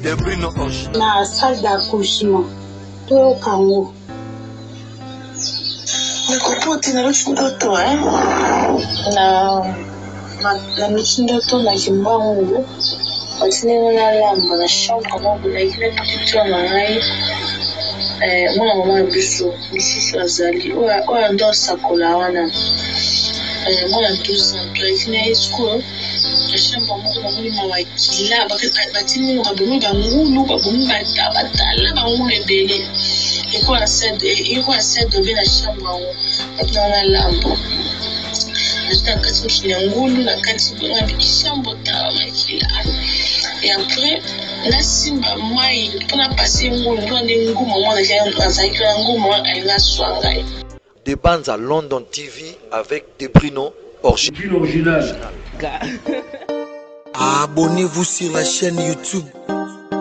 Debrino original. Na salle d'accouchement toyoka yango. Nakopoti naloti ndoto eh? Na naloti ndoto na kimbangu batindi nga nalamba na chambre moko nayaki na petite soeur na ngai eh, mwana mama na biso mosusu azali oyo ando asakola wana eh, mwana 12 ans toyaki na ye sikoyo na chambre moko namoni mamakila batindi ngo babomi bangulu babomi batala bangulu ebele ekoya sedobe na chambre yango bato na nalamba nazwi na kati mosuni ya ngulu na kati bonga chambre tala makila et après nasimba mai mpo napase ngulu mpona nde nguma mwana azalaki wana nguma alingi aswa ngai. De Banza London TV avec Debrino original. Abonnez-vous sur la chaîne YouTube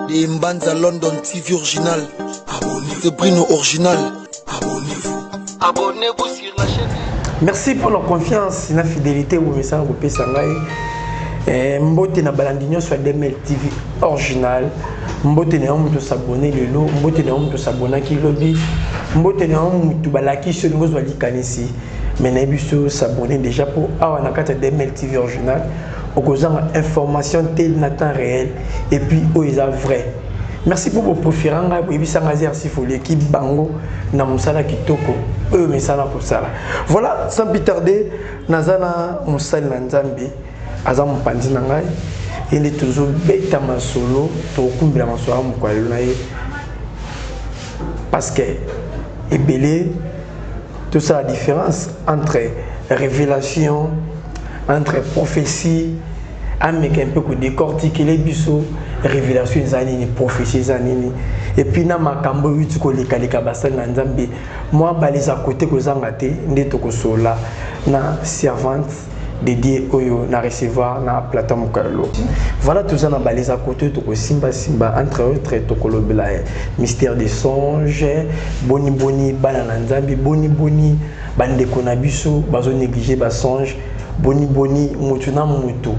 de Mbanza London TV Original. Abonnez-vous. De Bruno Original. Abonnez-vous. Abonnez-vous sur la chaîne. Merci pour la confiance na fidélité bomesana kopesa ngai eh, mbote na balandi nyonso ya DML TV original. Mbote na yo moto s'abonner lelo, mbote na yo moto s'abonnaki lobi, mbote na yo moto balakisi yo ndenge ozwa likanisi. Mais nayebi biso s'abonner déjà mpo awa na kati ya DML TV original okozanga information te na temps réel et puis oyo eza vrai. Merci pour vos préférents ngai boyebisa ngai zer sifoleki bango na mosala kitoko oyo mesala kosala. Voilà, sans plus tarder, naza na mosali na Nzambe aza mopanzi na ngai ye nde tozobeta masolo, tokokumbela masolo ya mokolo na ye parce que ebele tosala différence entre révélation, entre prophétie. Ameka un peu kodécortiquer biso révélation eza nini, prophétie eza nini, et puis na makambo oyo euti kolekaleka basali na Nzambe mwa baleza kote kozanga te nde tokosola na servante de Dieu oyo na recevoir na plateau mokolo. Voilà, toza na baleza kote tokosimba simba entre autres tokolobela mystère des songes, boni boni bana na Nzambe, boni boni bandeko na biso bazo négliger ba songe, boni boni mutu na mutu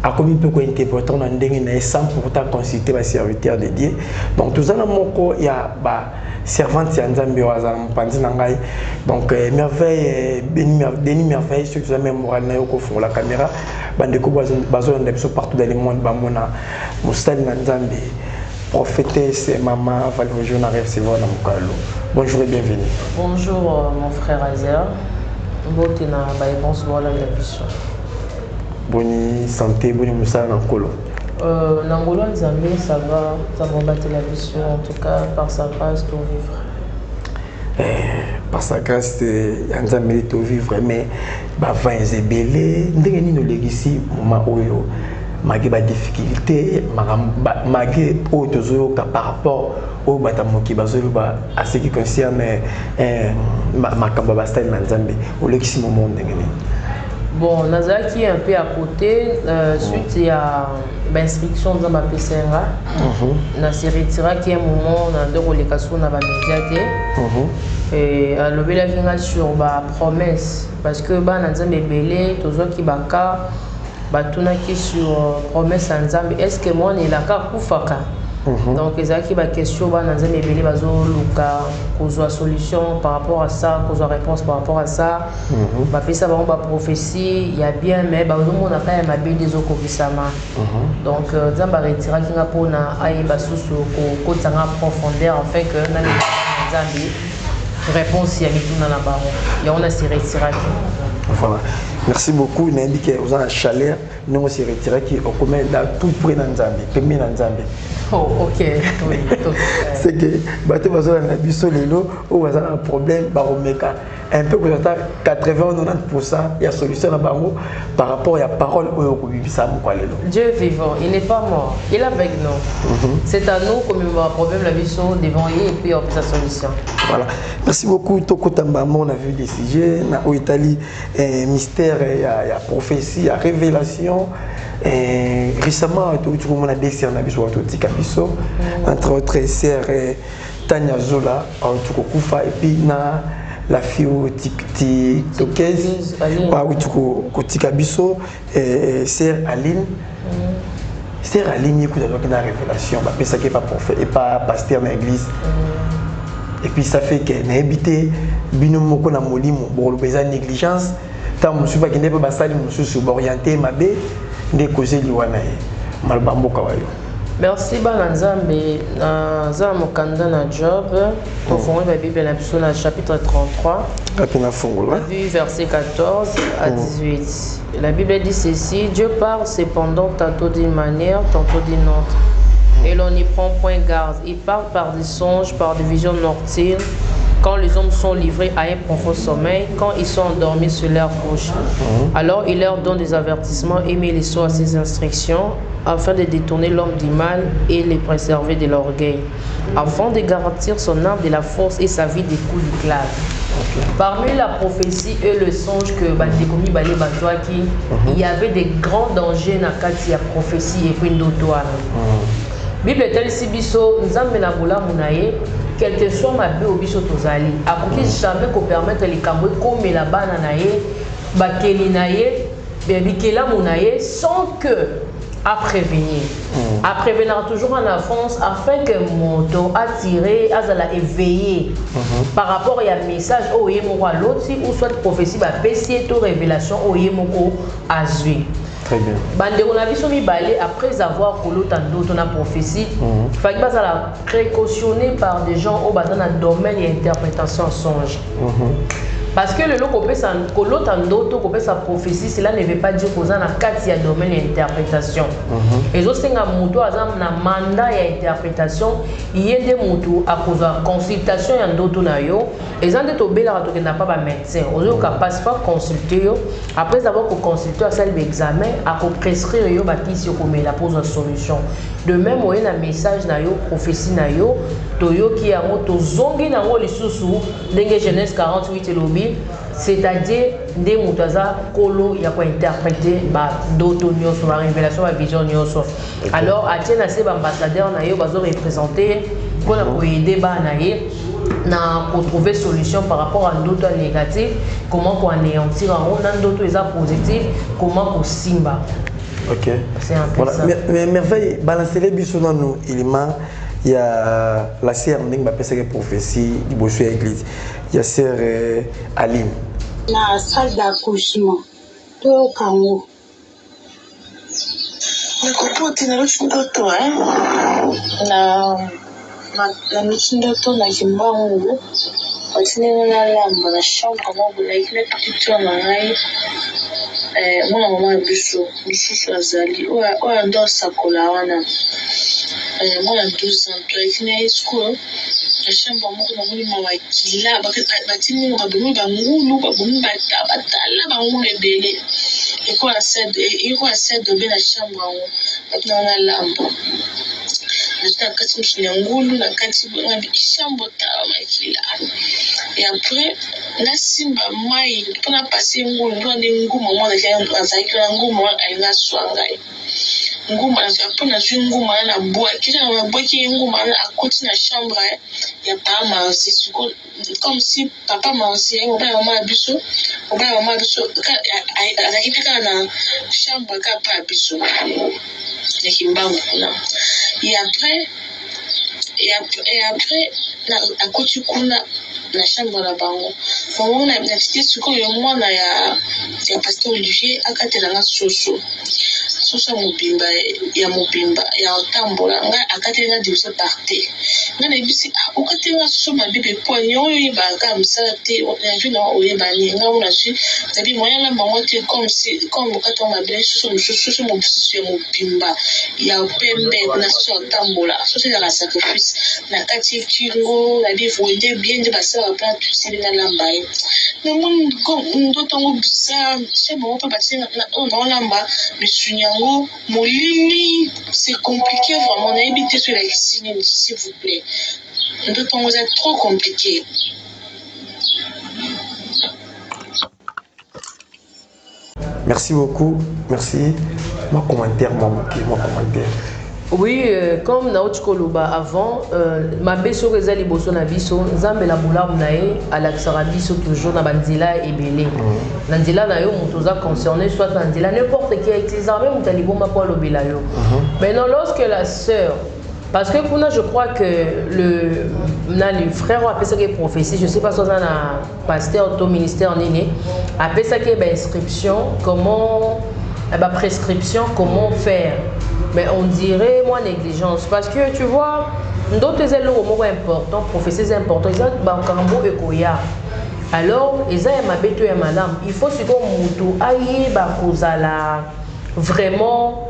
akomi mpe kointerpreter na ndenge na ye sans pourtant consulter ba serviteur de Dieu. Donc toza na moko ya ba servante ya Nzambe oyo azala mopanzi na ngai. Donc merveille, Denis Merveille, soki toza même moral na yo kofungola caméra, bandeko bazolanda biso partout dans le monde bamona mosali na Nzambe, prophétesse Mama Valvojo na recevoir na mokalo. Bonjour et bienvenue. Bonjour mon frère Azer. Mbote na ba réponse bolanda biso. Boni santé, boni mosala na nkolo. Na ngolo Nzambe, ça va, ça va battre la vision, en tout cas par sa grâce to vivre. Par sa grâce ya Nzambe to vivre, mais ba vin ebele ndenge nini olegisi moment oyo mage ba difficulté mage oyo tozoyoka par rapport oyo bato moki bazoloba à ce qui concerne makambo ya basali na Nzambe, olekisi moment ndenge nini? Bon, nazalaki un peu à côté suite ya bainstruction Nzambe apesa nga. Na se retiraki un moment na nde koleka so na bamédia te. Alobelaki nga sur bapromesse parce que bana Nzambe ebele tozwaki baka batunaki sur promesse ya Nzambe, est ce que mwana elaka akufaka? Donc ezalaki baquestion bana Nzambe ebele bazoluka kozwa solution par rapport à ça, kozwa réponse par rapport à ça. Bapesa bango baprophétie ya bien, mais bazomona kaka ya mabe nde ezokokisama. Donc Nzambe aretiraki nga mpona ayeba susu kokotisa nga profondeur afin que nameka Nzambe réponse ya mituna na bango. Yango na se retiraki. Voilà, merci beaucoup. Nayebi ke oza na chaleur ndenge ose retiraki, okomi da tout près na Nzambe, pembeni na Nzambe. Oh, ok, oui. C'est que bato bazolanda biso lelo oyo baza na problème bakomeka un peu kozwa ata 80 90% ya solution na bango par rapport ya parole oyo okobimisa mokwa lelo. Dieu est vivant, il n'est pas mort, il est avec nous. C'est à nous comme un problème la biso devant lui et puis on sa solution. Voilà, merci beaucoup. Tokotamba, on a vu des sujets na oyo etali mystère ya prophétie, ya révélation. Récemment touti komona deux sœurs na biso batotika biso, entre autres sœur Tania Zola auti kokufa et puis na la fille oyo tiktokese auti kotika biso, sœur Aline. Sœur Aline ekuta azwaki na révélation bapesaki epa prophète epa pasteur na église. Et puis ça fait que nayebi te bino moko na molimo bokoloba eza négligence ntango mosusu bakende mpe basali mosusu baoriente mabe nde ekoze liwa na ye maloba mboka wa yo. Merci bana Nzambe, naza na mokanda na Job, tofongoli ba Bible na biso na chapitre 33. Kati na fongola. Du verset 14 à 18. La Bible dit ceci, Dieu parle cependant tantôt d'une manière, tantôt d'une autre. Et l'on n'y prend point garde. Il parle par des songes, par des visions nocturnes, quand les hommes sont livrés à un profond sommeil, quand ils sont endormis sur leur couche. Alors il leur donne des avertissements et met les soins à ses instructions, afin de détourner l'homme du mal et les préserver de l'orgueil, afin de garantir son âme de la force et sa vie des coups du clave. Parmi la prophétie et le songe que bandeko mibale bazwaki, il y avait des grands dangers na kati ya prophétie et puis ndoto wana. Bible etalisi biso Nzambe na bolamu na ye, quel que soit mabe oyo biso tozali, akoki jamais kopermettre likambo ekomela bana na ye, bakeli na ye, bikelamu na ye, sans que à prévenir. À prévenir toujours en avance afin que moto attiré, azala éveillé par rapport à un message oyo ye moko aloti ou soit prophétie bapesi to révélation oyo ye moko azwi. Très bien. Bandeko na biso mibale, après avoir kolota ndoto na prophétie, faki bazala précautionné par des gens oyo baza na domaine ya interprétation songe. Parce que lelo kopesa kolota ndoto, kopesa prophétie, cela ne veut pas dire koza na kati ya domaine ya interprétation. Ezosenga moto aza na mandat ya interprétation, ye nde moto akozwa consultation ya ndoto na yo. Eza nde tobelaka, tokenda pa bamédecin, ozoyoka mpasi, fa consulte yo. Après avoir koconsulte, asali baexamen, akoprescrire yo bakisi okomela mpo ozwa solution. De même, oye na message na yo, prophétie na yo, toyoki yango, tozongi nango lisusu ndenge Genèse 48 elobi, c'est-à-dire nde moto aza kolo ya kointerprete bandoto nyonso, barévélation, bavision nyonso. Alors atie na se baambassadeur na ye bazoreprésente mpona koaider bana na ye na kotrouver solution par rapport à ndoto ya négatif, comment koanéantir yango, na ndoto eza positif, comment kosimba. C'est un peu Voilà. ça. Mais merveille, balancez biso nanu élément ya la sœur ndenge bapesaki prophétie liboso ya église ya sœur Aline. Na salle d'accouchement, toyoka yango. Nakopo te, naloti ndoto na naloti ndoto na Kimbangu, batindeli nalamba na chambre moko, nayaki na petite sœur na ngai, mwana mama ya biso mosusu azali oyo ndo asakola wana, mwana 12 ans. Toyaki na ye sikoyo na chambre moko, namoni mamakila, batindi babomi bangulu, babomi batala bangulu ebele, ekola salle de na chambre yango, batinanga nalamba, nazwi na kati mosuni ya ngulu na kati chambre, tala makila. Et après nasimba mai mpona pase ngulu, mpona nde nguma mwana azalaki wana, nguma wana alingi aswa ngai. Nguma, mpo nazwi nguma wana, nabwaki, nabwaki ye nguma wana, akoti na chambre ya papa Marzi. Siko comme si papa Marzi ye mobali mama ya biso, mobali mama ya biso azalaki mpe kaka na chambre kaka pa ya biso ya Kimbangu kuna. Et après akoti kuna na chambre na bango, bango natiki sikoyo mwana ya pasteur Olivier akatelanga soso, soso ya mobimba, ya mobimba ya kotambola. Ngai akateli nga divisé par te. Ngai nayebisi: "Okateli nga soso mabe mpe poani oyo oyebaka kaka mosala te na vie na oyeba nini." Ngai ngo nazwi nabi moyen alamba yango te, comme si comme okati yango mabe. Soso mosusu, soso mosusu ya mobimba ya pembe na soso ya kotambola, soso ezalaka sacrifice, na kati kingo nabi voye bien nde basalaka mpona tusili nalamba ye. Namoni ndoto yango bizarre, chef bango mpe batie oyo naolamba misuni yango molili. C'est compliqué vraiment, nayebi te so elakisi nini. S'il vous plaît, ndoto yango eza trop compliqué. Merci beaucoup, merci. Moi commentaire, moi, ok, moi commentaire. Oui, comme nauti koloba avant, mabe soki eza liboso na biso, Nzambe na bolamu na ye alakisaka biso toujours na banzela ebele. Na nzela na yo moto oza concerné, soit na nzela n'importe qui utilisaka même moto ya liboma mpo alobela yo. Maintenant, lorsque la sœur, parce que kuna, je crois que le nani, frère oyo apesaki prophétie, je sais pas so aza na pasteur to ministère nini, apesaki ye bainscription, comment, baprescription, comment faire, mais on dirait moi négligence, parce que tu vois, ndoto eza eloko moko important, prophétie eza important, eza makambo ekoya. Alors eza ya mabe to ya malamu, il faut sikoyo motu ayeba kozala vraiment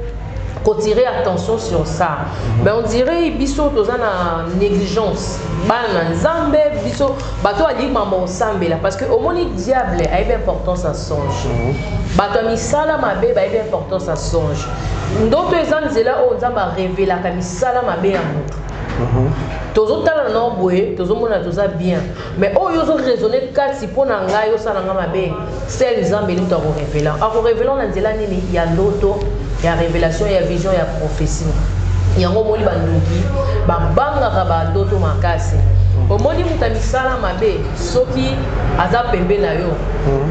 kotirer attention sur ça. Mais on dirait biso toza na négligence, bana na Nzambe, biso bato alingi mama osambela, parce que omoni, diable ayebi importance ya songe, bato ya misala mabe bayebi importance ya songe. Ndoto eza nzela oyo Nzambe arevelaka misala mabe ya motu. Tozotala na boye, tozomona toza bien, mais oyo ozoraisonne kati mpo na ngai osala nga mabe, seul Nzambe nini akorevela. Akorevela na nzela nini? Ya ndoto, ya révélation, ya vision, ya prophétie. Yango omoni bandoki babangaka bandoto makasi. Omoni moto ya misala mabe, soki aza pembe na yo,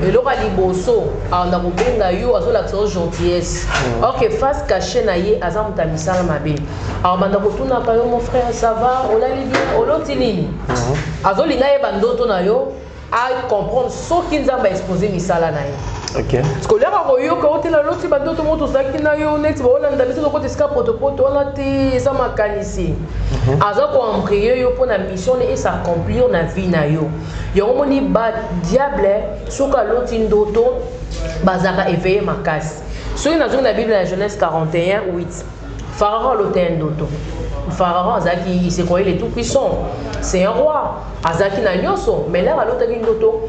eloko ya liboso anda kobenga yo, azolakisa yo gentillesse, or que face cachée na ye aza moto ya misala mabe. Abanda kotunaka yo: "Mon frère, ça va? Olali bien? Oloti nini?" Azolinga yeba ndoto na yo, acomprendre soki Nzambe aexpose misala na ye. Parce que oliaka koyoka otela oloti bandoto moko, tozalaki na yo neti baolanda biso, tokota esika potopoto wana te, eza makanisi. Aza koembrouiller yo mpo na mission ne es'accomplir na vie na yo. Yango moni badiable, soki aloti ndoto, bazalaka éveillé makasi. Soki nazongi na Bible, na Genèse 41 8, Pharaon alota ye ndoto. Pharaon azalaki, il se croyait le tout puissant, c'est un roi, azalaki na nyonso, mais là alotaki ndoto,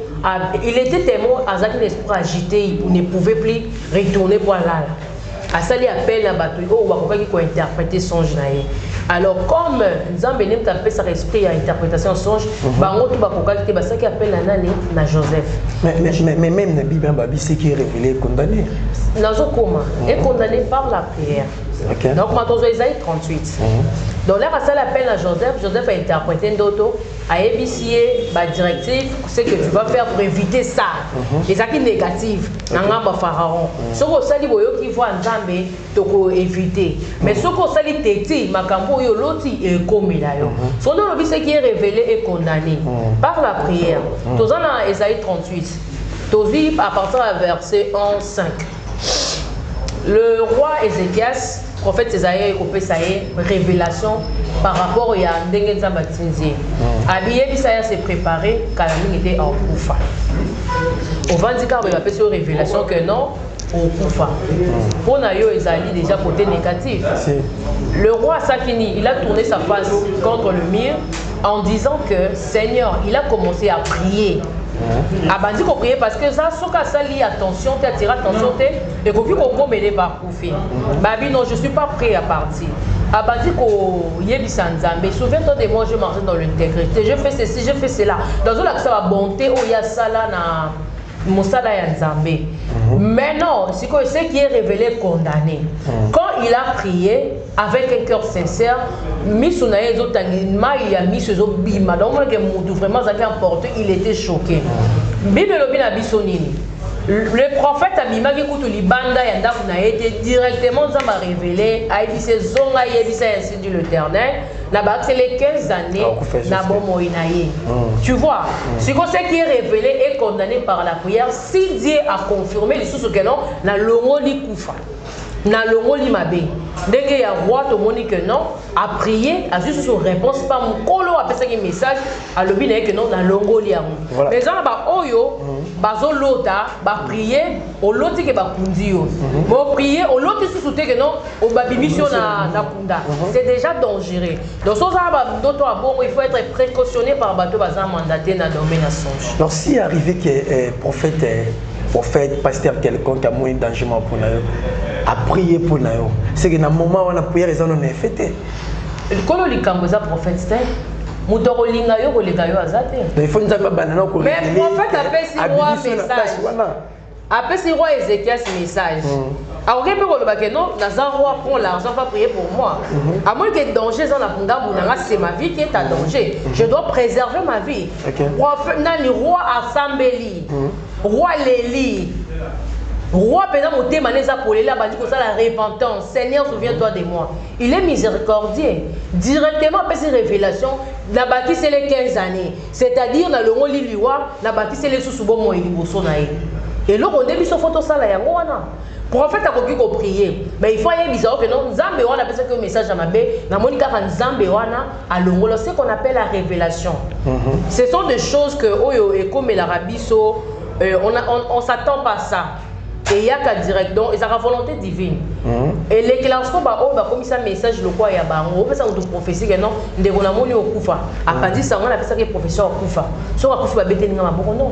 il était tellement, azalaki na esprit agité, il ne pouvait plus retourner po alala. Asali appel na bato oyo bakokaki kointerpréter songe na ye. Alors comme Nzambe nde moto apesaka esprit ya interprétation songe, bango to bakokaki te, basalaki appel na nani? Na Joseph. Mais même na Bible, babi ce qui est révélé est condamné. Nazokoma, est condamné par la prière. Donc matozwa Esaïe 38. Donc là asali appel na Joseph, Joseph a interprété ndoto, ayebisi ye badirective, ce que tu vas faire pour éviter ça. Ezalaki négative na ngambo ya Pharaon. Soki osali, boyoki voix Nzambe, tokoévite, mais soki osali teti, makambo oyo oloti ekomela yo. Soki olobi ce qui est révélé est condamné par la prière. Toza na Esaïe 38, tozwi à partir ya verset 1 5. Le roi Ézéchias, prophète Esaïe ekopesa ye révélation par rapport ya ndenge Nzambe atindi ye, abiyebisa ye ase préparé, kala mingi te akokufa. Ovandi kaka boye, bapesi yo révélation que non, okufa, mpo na yo ezali déjà côté négatif. Le roi Sakini, il a tourné sa face contre le mur en disant que Seigneur, il a commencé à prier, abandi koprier, parce que ça, soki asali attention te, atire attention te, ekoki kokomele bakufi. Babi non, je suis pas prêt à partir. Abandi koyebisa Nzambe: "Souviens-toi de moi, je marche dans l'intégrité, je fais ceci, je fais cela." Nazolakisa babonté oyo asala na mosala ya Nzambe. Mais non, sikoyo ce qui est révélé, condamné. Quand il a prié avec un cœur sincère, miso na ye ezotangi mai ya miso, ezobima. Donc omonake motu vraiment azalaki emporté, il était choqué. Bible elobi na biso nini? Le prophète abimaki kutu libanda ya ndako na ye te, directement Nzambe arévélé, ayebisi: "Ezonga, ayebisa, ainsi dit l'Éternel, na bakisele 15 années na bomoi na ye." Tu vois, sikoyo ce qui est révélé est condamné par la prière. Si Dieu a confirmé lisusu ke non, nalongoli kufa, nalongoli mabe, ndenge ya roi, tomoni ke non, aprié, azwi susu réponse pa mokolo apesaki message, alobi na ye ke non, nalongoli yango. Mais eza na baoyo bazolota, baprie, oloti ke bakundi yo, mais oprie, oloti susu te ke non, babimisi yo na kunda. C'est déjà dangereux. Donc so oza na bandoto ya bongo, il faut être précautionné par bato baza mandaté na domaine ya songe. Donc si arrivé que prophète, pasteur quelconque amoni danger moko mpona yo, aprié mpona yo, c'est que na moment wana prière eza nano effet te? Likolo likambo eza prophète te. Moto akolinga yo koleka yo aza te. Donc il faut Nzambe abanda na Mais prophète apesi mwa message. Wana. Apesi roi Ezekias message. Akoki mpe koloba ke non, naza roi, prends l'argent, va prier pour moi. Amoni ke danger eza na ngambu na nga, c'est ma vie qui est en danger. Je dois préserver ma vie. Prophète nani, roi asambeli. Roi leli. Roi mpenza motema ne eza polele, abandi kosala repentance. Seigneur, souviens-toi de moi. Il est miséricordieux. Directement apesi révélation, nabakiseli 15 années. C'est-à-dire nalongoli liwa, nabakiseli lisusu bomoi liboso na ye. Eloko nde biso fo tosala yango wana. Prophète akoki koprier, mais il faut ayebisa yo ke non, Nzambe wana apesaki yo message ya mabe, namoni kaka Nzambe wana alongola. Ce qu'on appelle la révélation. Ce sont des choses que oyo ekomelaka biso, on s'attend pas à ça. Eyaka direct, donc ezalaka volonté divine. Elekelaka siko baoyo bakomisa message lokwa ya bango, opesa moto prophétie ke non, ndeko namoni okufa, apandisa yango, napesaki prophétie okufa, soki akufi babeteli nga maboko. Non,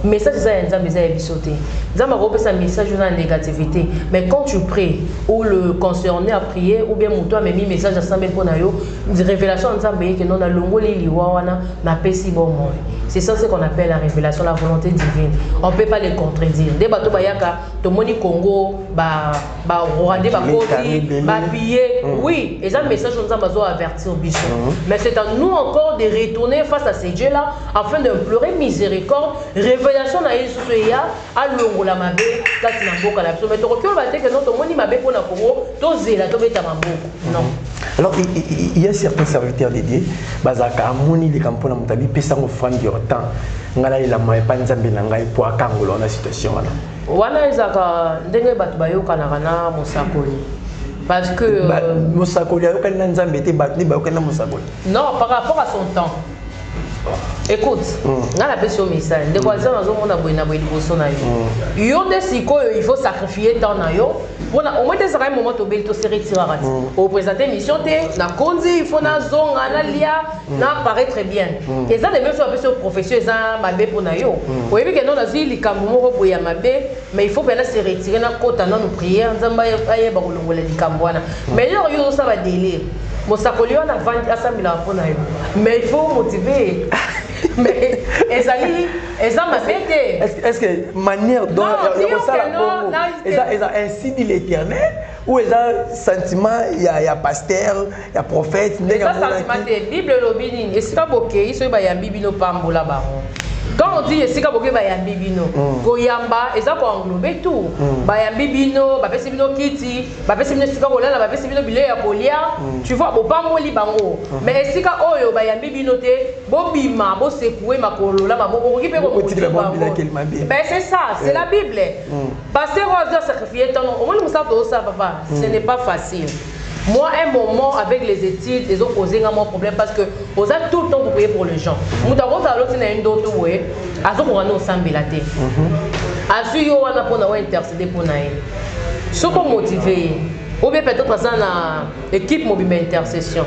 message eza ya Nzambe, eza ya biso te. Nzambe akopesa message oza na négativité, mais quand tu pries ou le concerné a prié ou bien moto amemi message asambeli mpo na yo, révélation ya Nzambe eyeke non, nalongoli liwa wana, napesi bomoi. C'est ça ce qu'on appelle la révélation, la volonté divine. On peut pas les contredire. Nde bato bayaka, tomoni Congo, Barwandais bakoti, bapille. Oui, eza message oyo Nzambe azo avertir biso, mais c'est à nous encore de retourner face à ces dieux là afin d'implorer miséricorde, révélation na ye lisusu eya, alongola mabe kati na mboka na biso. Mais tokoki oloba te ke non, tomoni mabe mpo na Congo, tozela, tobeta maboko. Non. Alors, il y a certains serviteurs de Dieu, bazaka amoni likambo mpona moto, abipesa yango offrande ya temps, ngai nalelama epa Nzambe na ngai po akangola wana situation wana. Wana ezalaka ndenge bato bayokanaka na mosakoli, parce que Mosakoli ayokani na Nzambe te, bato nde bayokani na mosakoli. Non, par rapport à son temps. Écoute, nga napesi yo message, ndeko aza, nazomona boye na boye liboso na yo. Yo nde sikoyo il faut sacrifier temps na yo mpona au moins te ezalaka moment tobeli, tose retiraka ti oprésente mission te, nakonzi, il faut nazonga, nalia, na paraître bien. Eza de même so bapesi yo profession eza mabe mpo na yo, oyebi ke non, nazwi likambo moko boye ya mabe, mais il faut mpena se retirer, nakota nanu prière, Nzambe ayeba kolongola likambo wana. Mais yo yo ozosala délire, mosakoli wana avandi asambelaka mpo na yo, mais il faut motiver, mais ezali eza mabe te. Est-ce que manière dont Non, ya kosala dire que non, bongo eza ainsi dit l'Éternel ou eza sentiment ya pasteur, ya prophète, ndenge Eza sentiment amonaki? te. Bible elobi nini? Esika bokei, soki bayambi bino, pambola bango. Quand on dit esika bokei bayambi bino, koyamba eza koenglobe tout. Bayambi bino, bapesi bino kiti, bapesi bino esika kolala, bapesi bino bilei ya kolia, tu vois, bopamboli bango. Mais esika oyo bayambi bino te, bobima, bosekue makolo na maboko, bokoki mpe Bokotikela komotiver bango bango. bilakeli mabe. Ben, c'est ça, c'est la Bible. Pasteur oyo azo sacrifier temps, omoni mosala tozosala, papa, ce n'est pas facile. Moi, un moment, avec les études, ils ont posé un problème parce que oza tout le temps pour prier pour les gens. Moto akozala aloti na ye ndoto boye, azokoka nde osambela te, azwi yo wana mpona ointercéder mpo na ye. Soki omotive ye, ou bien peut-être aza na équipe mobimba intercession,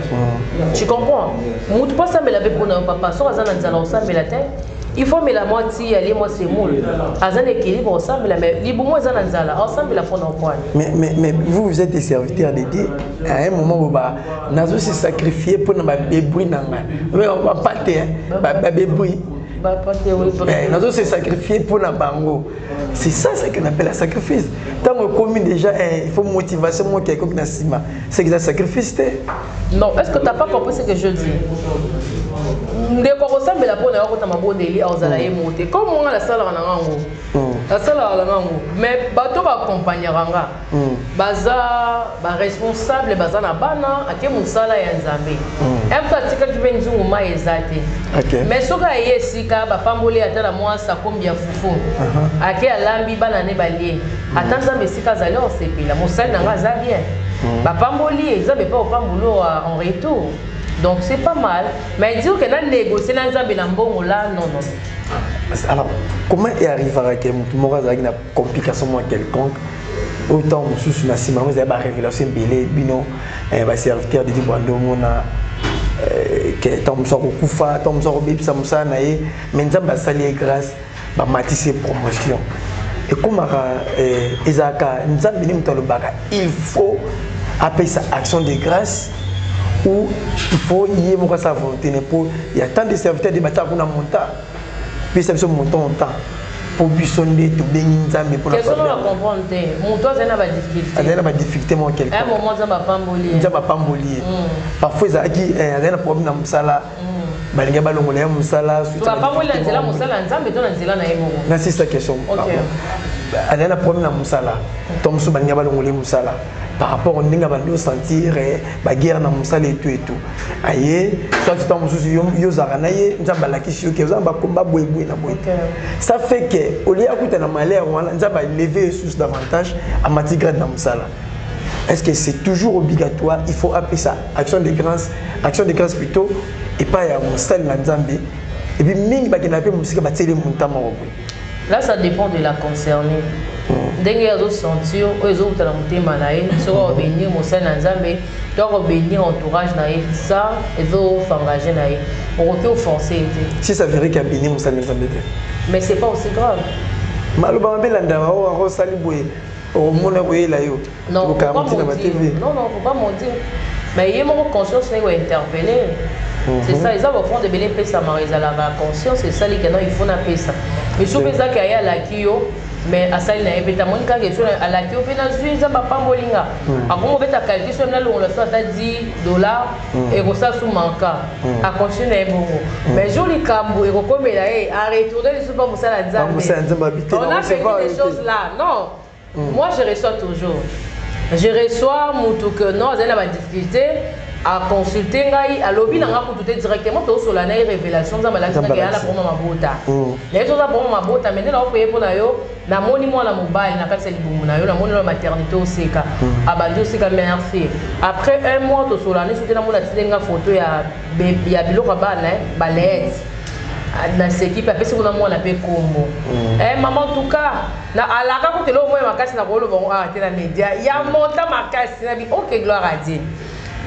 tu comprends, motu mpo asambela mpe mpona yo, papa, soki aza na nzala, osambela te. Il faut mela mwa ti, alie mwa semoule, aza na équilibre, osambela. Mais libumu eza na nzala, osambela mpona okwani? Mais vous, vous êtes des serviteurs de Dieu. À un moment, bah, nazo se sacrifier pour na brebis na nga. Mais on va pas te, hein, ba brebis. Bapate, oui. Mais nazo se sacrifier pour na bango. C'est ça ce qu'on appelle un sacrifice. Tant qu'on commis déjà, hein, il faut motivation moi qui est na sima. C'est que ça sacrifice te. Non, est-ce que tu n'as pas compris ce que je dis? Ndeko akosambela mpo na yo, akota mabondeli, akozala ye mo te. Comme nga nasalaka na ngango, nasalaka na ngango, mais bato baaccompagnaka nga baza baresponsable, baza na bana, ake mosala ya Nzambe mpo atikaki mpe nzungu mai eza te. Mais soki aye esika bapamboli, ata na mwa sakombi ya fufu, ake alambi, bana ne balie, ata Nzambe esika azali osepela, mosali na nga aza bien, bapamboli ye, Nzambe mpe opamboli oyo en retour. Donc c'est pas mal, mais dire que na négocier na Nzambe na mbongo là, non, non. Alors, comment est arrivé que moto moko azalaki na complication moko quelconque, autant mosusu na nsima yango ezali barévélation ebele, bino baserviteur de Dieu bwando omona ke ntango mosusu akokufa, ntango mosusu akobebisa mosala na ye, mais Nzambe asali ye grâce, bamatisi ye promotion, ekomaka ezalaka Nzambe nde moto alobaka il faut apesa action de grâce ou il faut ye moko asala volonté ne? Po ya tant de serviteur de batiaka kuna montant, pesa biso montant, temps. Mpo biso nde tobengi Nzambe mpona Question na comprendre te. Moto azali na badifficulté. Azali na badifficulté moko quelque. Un moment Nzambe apamboli ye. Nzambe apamboli ye. Parfois ezalaki azali na problème na mosala, balingi balongola ye mosala. Bapamboli na nzela mosala ya Nzambe to na nzela na ye moko? Nasisa question. Azali na problème na mosala to mosusu balingi balongola ye mosala par rapport ndenge abandi osentir baguerre na mosala etu etu aye, soit ntango mosusu yo ozalaka na ye, Nzambe alakisi yo ke oza na bakomba boyeboye na boye. Ça fait que olie akuta na malheur wana, Nzambe aleve ye susu davantage, amati grade na mosala. Est-ce que c'est toujours obligatoire, il faut appeler ça action de grâce, action de grâce plutôt epai ya mosali na Nzambe? Et puis mingi bakendaka mpe mosika, batieli monta moko boye. Là, ça dépend de la concernée, ndenge azosentir oyo ezowuta na motema na ye. Soki akobénir mosali na Nzambe to akobénir entourage na ye, ça ezoengage na ye, okoki oforce ye te. Si ça verrait qu'abénir mosali na Nzambe te? Mais c'est pas aussi grave. Maloba mabe elandaka oyo akosali boye, okomona koyela yo. Non, faut pas maudire. Non, non, faut pas maudire, mais ye moko conscience ndenge ointerpeller, c'est ça. Eza bafonde ebele epesamaka, ezalaka conscience esali ke non, il faut napesa. Mais soki ezaki aye alaki yo, mais asali na ye mpe tamoni kaka eso alaki yo mpe nazwi, Nzambe apamboli nga, akomi obeta calcul so nalongola so ata 10 $, ekosala su manka, acontinue na ye bongo. Mais jour likambo ekokomela ye, aretourne lisusu mpa mosala Nzambe. On a vécu des choses là. Non, moi je reçois toujours, je reçois mutu que non, azali na badifficulté, aconsulte ngai, alobi na nga kutu te directement, tozosola na ye révélation, Nzambe alakisaka ya na problème mabota na ye, toza problème mabota, mais nde naokoye mpo na yo, namoni mwana mobali na kati ya libumu na yo, namoni na maternité oseka, abandi oseka, merci. Après un mois tosola ne soki namoni atindi nga photo ya biloko ya bana balete, naseki mpe apesi kuna mwana mpe kombo mama. En tout cas na alaka kutu eloko moko ya makasi na koloba ngo awa te na média ya monta makasi na bi. Ok, gloire à Dieu.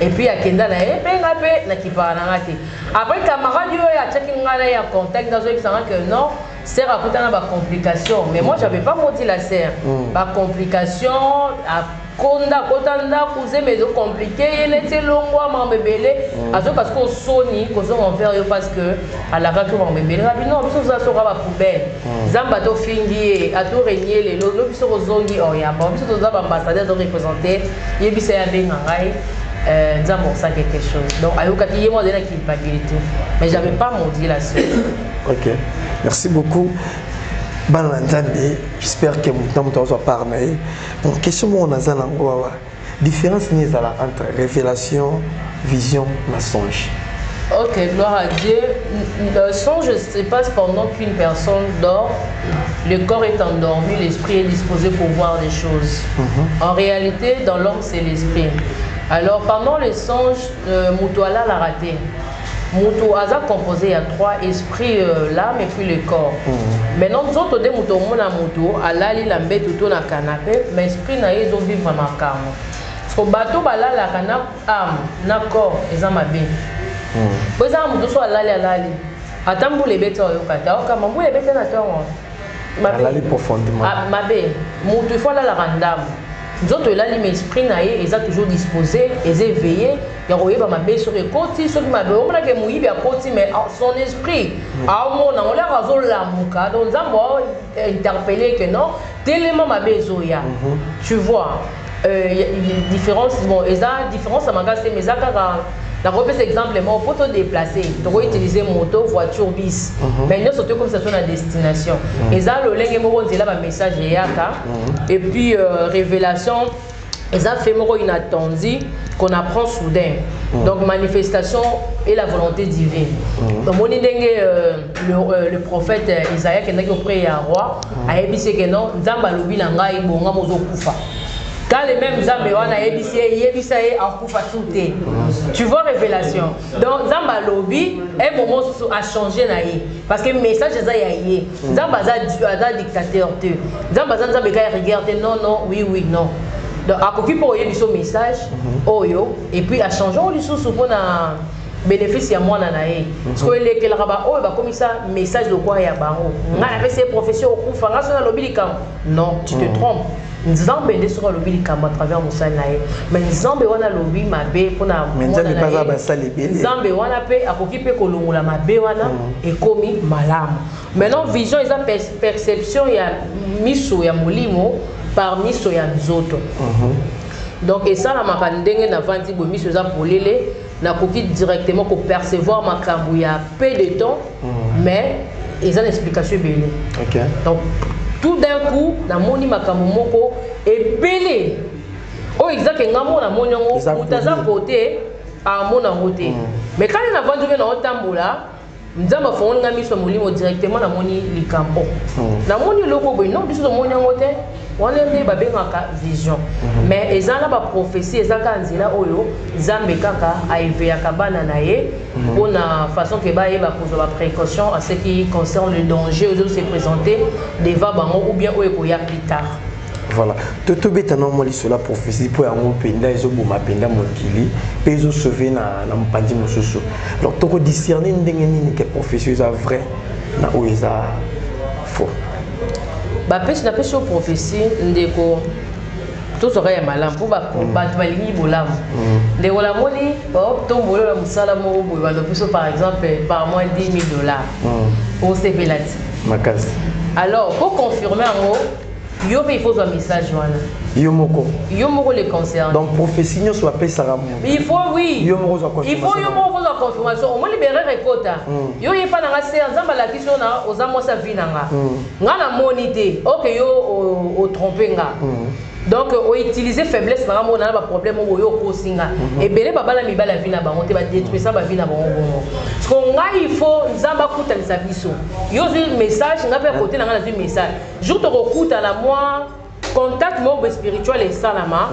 Et puis akenda na ye mpe nga mpe nakipaka na nga te. Après, camarade oyo atiaki nga na ye ya contact, nazoyebisanga que non, sœur akutana bacomplication, mais moi j'avais pas maudit la sœur. Bacomplication, akonda, akota ndako, zemi ezocompliquer ye neti elongwa, makambo ebele, azoyoka sikoyo soni kozonga envers yo parce que alakaki makambo ebele. Ngabi non, biso toza soka bapoubelle, Nzambe atofingi ye, atorenie lelo, lobi soki ozongi oyamba biso, toza baambassadeur, toreprésente. Yebisa ye abenga ngai, Nzambe osala quelque chose. Donc ayokaki ye mo azali na culpabilité, mais j'avais pas maudit la sœur. Ok, merci beaucoup. Bana na Nzambe, j'espère que moto na moto azwa part na ye. Bon, question moko naza nango awa: différence nini ezala entre révélation, vision na songe? Ok, gloire à Dieu. Le songe se passe pendant qu'une personne dort. Le corps est endormi, l'esprit est disposé pour voir des choses. En réalité, dans l'homme, c'est l'esprit. Alors, pendant le songe, moto alalaka te. Moto aza composé, il y a trois esprits, l'âme et puis le corps. Maintenant, nzoto de moto, omona moto alali na mbeto to na canapé, mais esprit na ye ezovivre makambo. Parce que bato balalaka na âme na corps eza mabe. Po eza moto so alali, alali ata mbula ebeti, oyoka te, aokama mbula ebeti na ntongo. Alali profondément. Ah, mabe. Moto ifo alalaka ndambo, nzoto elali, mais esprit na ye eza toujours disposé, eza éveillé ya koyeba mabe soki ekoti, soki mabe omonake moyibi akoti, mais son esprit aomona olaka, azolamuka. Donc Nzambe interpellé que non, telema, mabe ezoya. Tu vois, différence, bon, eza différence ya makasi te, mais eza kaka nakopesa exemple moko mpo todéplace, tokoutilize moto, voiture, bus, mais nyonso tokomisa so na destination eza lolenge moko nzela bamessage eyaka. Et puis révélation eza fait moko inattendu qu'on apprend soudain, donc manifestation et la volonté divine. Omoni ndenge le prophète Isaïe akendaki auprès ya roi, ayebisi ke non, Nzambe alobi na ngai bonga mozokufa. Quand le même Nzambe wana ayebisi ye, yebisa ye akufa su te. Tu vois, révélation. Donc Nzambe alobi, un moment mosusu achange na ye parce que message eza ya ye. Nzambe aza dictateur te, Nzambe aza Nzambe eka ya rigueur te. Non, non, oui, oui, non. Donc akoki mpo oyebi so message oyo et puis achange oyo lisusu mpona bénéfice ya mwana na ye. Sikoyo elekelaka baoyo bakomisa message lokwa ya bango: ngai napesi ye prophétie, okufa, ngai so nalobi likambo. Non, tu te trompes. Nzambe nde soki alobi likambo à travers mosali na ye, mais Nzambe wana alobi mabe mpona Mais mwana Nzambe na mpe aza ye. basali ebele. Nzambe wana mpe akoki mpe kolongola mabe wana, ekomi malamu. Maintenant, vision eza perception ya miso ya molimo par miso ya nzoto. Donc esalamaka ndenge navandi boye, miso eza polele, nakoki directement kopercevoir makambo ya peu de temps, mais eza na explication ebele. Donc tout d'un coup namoni makambo moko ebele oyo ezake nga moko namoni yango. Eza Moto aza polele. Kote amona yango te, mais kani navandi mpe naotambola, Nzambe afongoli nga miso ya molimo, directement namoni likambo, namoni eloko boye. Non, biso tomoni yango te. Wana nde babengaka vision. Mais eza na baprophétie, eza kaka nzela oyo Nzambe kaka aéveillaka bana na ye mpona façon ke bayeba kozwa baprécaution à ce qui concerne le danger oyo se présenter devant bango ou bien oyo ekoya plus tard. Voilà, tobeta na mwa lisolo ya prophétie, mpo yango mpenza ezoboma mpenza mokili mpe ezosauve na mopanzi mosusu. Donc tokodiscerne ndenge nini ke prophétie eza vrai na oyo eza faux? Bapesi, napesi yo prophétie, ndeko, tozwaka ya malamu mpo bato balingi bolamu. Ndeko, namoni baotombola na mosala moko boye, balobi biso par exemple par mois 10 000 $. Osepela ti? Makasi. Alors, po confirmer yango, yo mpe il faut ozwa message wana. Yo moko. Yo moko le concerné. Donc prophétie nyonso bapesaka moto, Il faut, oui. yo moko ozwa Il faut yo confirmation. Moko ozwa confirmation. Omoni berere ekota, yo yepa na nga se Nzambe alakisi yo na oza mwasi ya vie na nga. Nga namoni te oke yo otrompe nga. Donc outiliser faiblesse na nga moko na baproblème oyo oyo okosi nga. Ebele babala mibali ya vie na bango te, badétruisa bavie na bango bongo. Parce que ngai, il faut Nzambe akutanisa biso. Yo ozwi message, nga mpe ya kote na nga nazwi message. Jour tokokutana, mwa contact moko boye spirituel esalama.